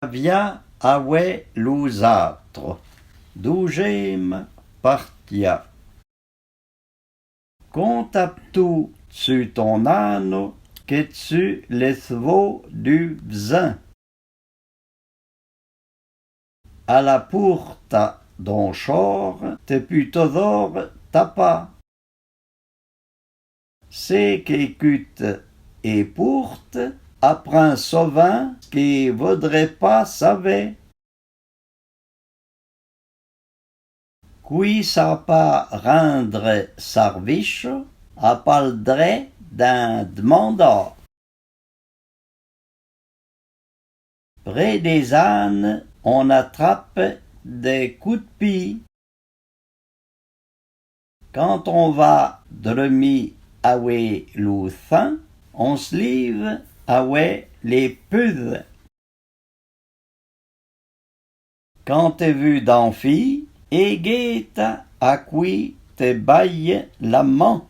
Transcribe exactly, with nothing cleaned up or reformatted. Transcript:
Via awé lou-z-âtro. Doujéma partia. Konta ptou tsu ton âno ke tsu le svô du vzin. A la pourta d'on chor te pu tozhor tapâ. Sé ke ékute é pourte aprin sovin ke vodré pâ savé. Kui sâ pâ rindre sarvicho a pâ le dré d'in demandâ. Pré dé-z-âne on atrape dé kou d'pi. Kan on va dremi awé lou thin, on se live awé lé puze. Kan te vu d'on fi, éguéta a kui te baye la man.